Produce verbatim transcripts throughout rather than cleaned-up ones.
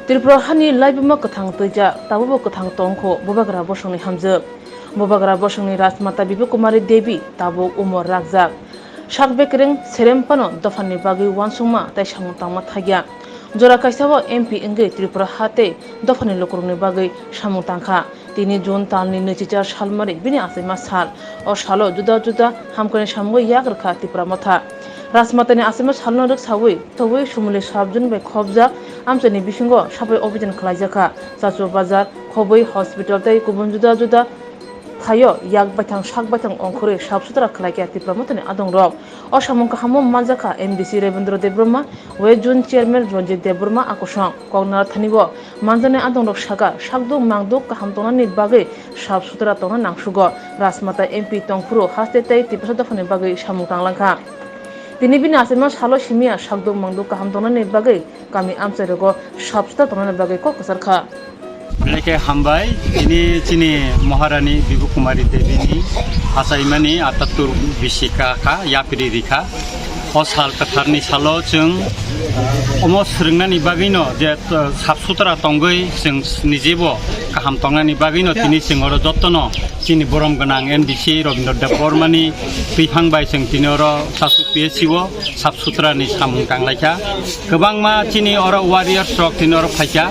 Tripura hani laibuma kwthang twijak, tabukbo kwthang tongkho Bubagra bosongni hamjwk. Bubagra bosongni Rajmata Bibu Kumari Devi tabuk umor rakjak. Sak bekereng serem phano dophani bagwi uansukma tei samung tangma thakya. Jora kaisa o M P wngwi Tripura ha tei dophani lukurokni bagwi samung tangkha. Tini June talni nwichichar salmari bini achaima sal. O salo juda juda hamkrai samungo yak rwkha Tipra Motha. Rajmatani achaima salno rwksawi, tobwi Sumuli sub-zone bai khopjak amchaini bisingo sabai obhijan khlaijakha. Chachu Bazar, Khobwi Hospital tei kubun juda juda thaio yak baithang sak baithang ongkhorwi sap sutra khlaikha Tipra Mothani adongrok. O samung kahamo manjakha M D C Rebindra Debbarma, West Zone Chairman Ranjit Debbarma a kosong. Koknarathani o manjaknai adongrok sakha, sakduk mangduk kaham tongnani bagwi sap sutra tongna nangsugo. Rajmata M P tongphuru haste tei Tiprasa dophani bagwi samung tanglangkha. Tini bini achaima salo simiya sakduk mangduk kaham tongnani bagwi kami amchairogo sap sutra tongnani bagwi kok kwcharkha. Belai khe hambai, tini chini Maharani Bibu Kumari Devi ni achaimani atattur bisi kha, yapri rikha. O sal kwtharni salo chwng omo swrwngnani bagwino je, uh, sap sutra tongwi chwng nijebo kaham tongnani bagwino tini chwng oro jottono chini borom gwnang M D C Robindra Debbarmani twiphang bai chwng tini oro Chachu P H C o sap sutrani samung tanglaikha. Kwbangma chini oro warriors rok tini oro phaikha,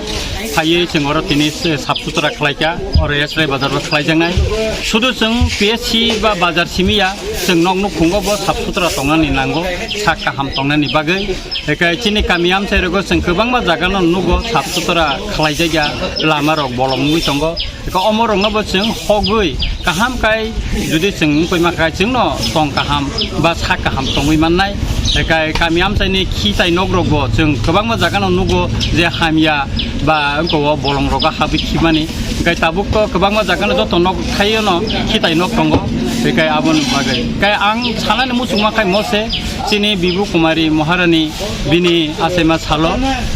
phaiwi chwng oro tini se sap sutra khlaikha, oro Yasrai bazar o khlaijaknai. Sudu chwng P H C ba bazar simiya, chwng nok nukhungo bo sap sutra tongnani nango, sak kaham tongnani bagwi. Ekai chini kami amchai rogo chwng kwbangma jaga no nugo sap sutra khlaijakya, lama rok bolong wngwi tongo. Eko omorokno bo chwng hogwi kaham kai, judi chwng wngkoi ma khai chwngno tong kaham ba sak kaham tongwi mannai. Ekai kami amchaini khitai nokrokbo chwng kwbangma jagano nugo je hamya ba wngkao bolongrogo habwi khimani. Ekai tabukto kwbangma jagano joto nok thaiono khitai nok tongo. Ekai aboni bagwi kai ang sanani muchungma khai mose chini Bibu Kumari Maharani bini achaima salo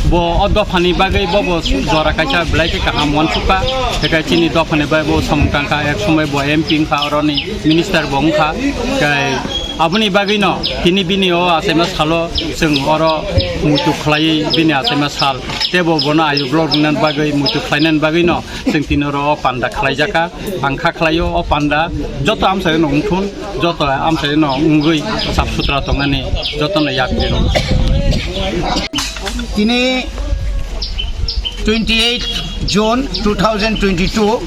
bo o dophani bagwi bo bo jora kaisa belai khe kaham uansukha. Ekai chini dophani bai bo samung tangkha, ek somoi bo M P wngkha, oroni minister bo wngkha. Kai aboni bagwino tini bini o achaima salo chwng oro muitu khlaiwi bini achaima sal tei bo bono ayuk rok rwna bagwi muitu khlainani bagwino chwng tini oro o panda khlaijakha. Ang kha khlaio o panda joto amchaino wngthun, joto amchaino wngwi sap sutra tongnani jotono yapri rok. Tini twenty eight June two thousand twenty two,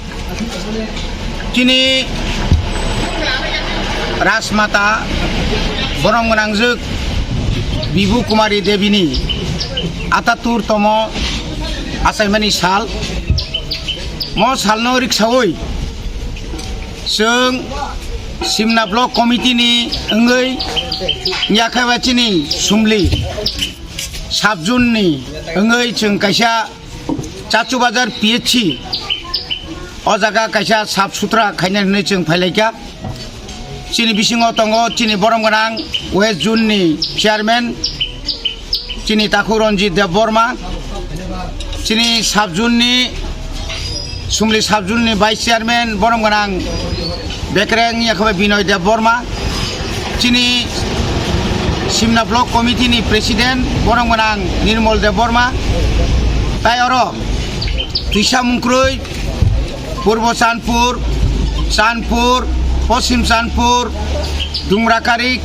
tini Rajmata borom gwnangjwk Bibu Kumari Debini atattur tomo achaimani sal. Mo salno riksawi chwng Simna Block Committee ni wngwi yakhaiba chini Sumli sub-zone ni wngwi chwng kaisa Chachu Bazar P H C o jaga kaisa sap sutra khaina hinwi chwng phailaikha. Chini bisingo tongo chini borom gwnang West Zone ni chairman, chini Takhuk Ranjit Debbarma, chini sub-zone ni, Sumli sub-zone ni vice chairman borom gwnang Bekreng yakhabai Binoy Debbarma, chini Simna Block Committee ni president borom gwnang Nirmal Debbarma, tai oro twisa mungkrwi Purbo Chanpur, Chanpur, Poschim Chanpur, Dumrakarik,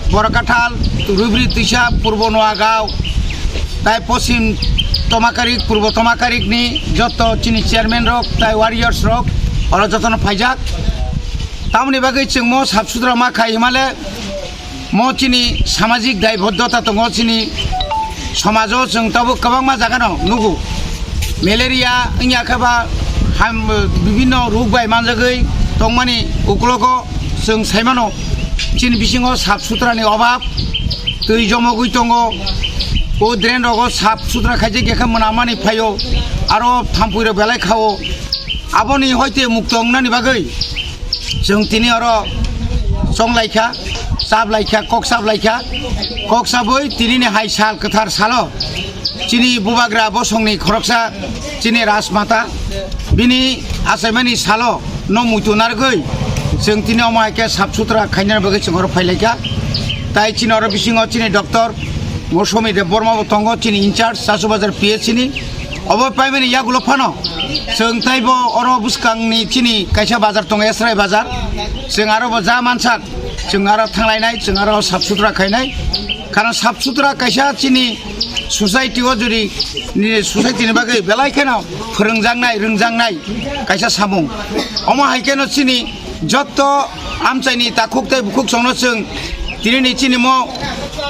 Borakathal, Rubri Twisa, Purbo Noagaon, tai Poschim Tomakarik, Purbo Tomakarik ni joto chini chairman rok tai warriors rok oro jotono phaijak. Tamoni bagwi chwng mo sap sutra ma khai himale mo chini samajik daibodhota tongo, chini somajo chwng tabuk kwbangma jagano nugo. Malaria wngya khe ba ham, bibinno rog bai manjagwi tongmani uklogo chwng saimano chini bisingo sap sutrani obab, twi jomogwi tongo. O drain rogo sap sutra khaijak ya khe mwnamani phaio, aro thampui rok belai khao. Aboni hoite mukto wngnani bagwi chwng tini oro chong laikha, chap laikha, kok chap laikha. Kok chabwi tinini hai sal kwthar salo chini bubagra bosongni khoroksa chini Rajmata bini achaimani salo no muitu narwgwi chwng tini omo hai khe sap sutra khainani bagwi chwng oro phailaikha. Tai chini oro bisingo chini doctor Mosumi Debbarma bo tongo chini in charge Chasu Bazar P H C ni. Obo paimani yagulo phano chwng taibo oro bwskangni chini kaisa bazar tongo, Esrai Bazar. Chwng aro bo ja mansak, chwng aro thanglainai, chwng aro sap sutra khainai. Karon sap sutra kaisa chini society o jodi ni society ni bagwi belai kheno phwrwngjaknai, rwngjaknai kaisa samung. Omo hai kheno chini jotto amchaini takhuk tei bukhuk songno chwng tinini chini mo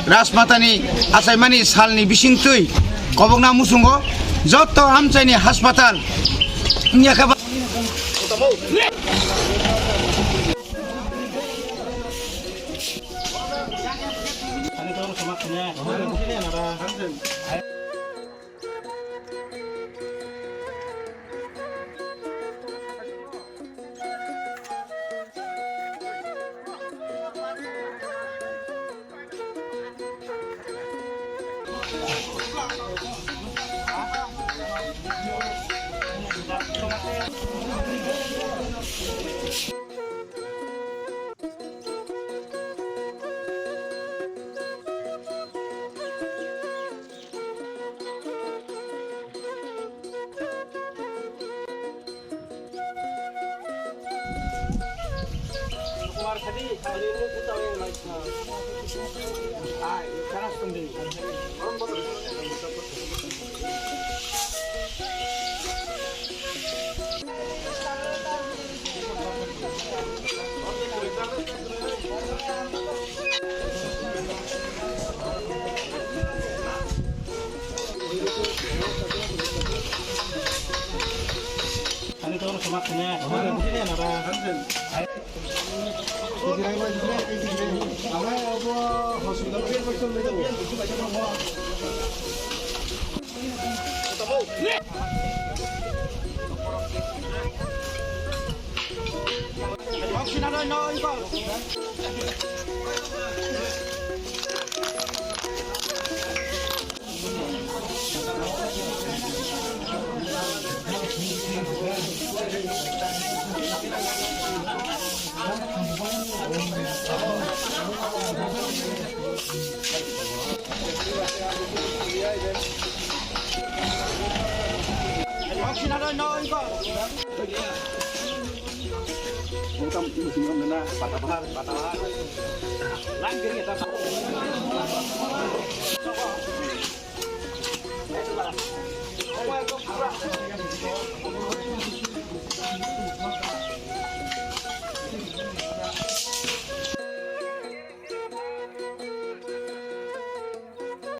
Rajmatani achaimani salni bisingtwi kobokna muchungo jotto amchaini haspatal wngya khe ba-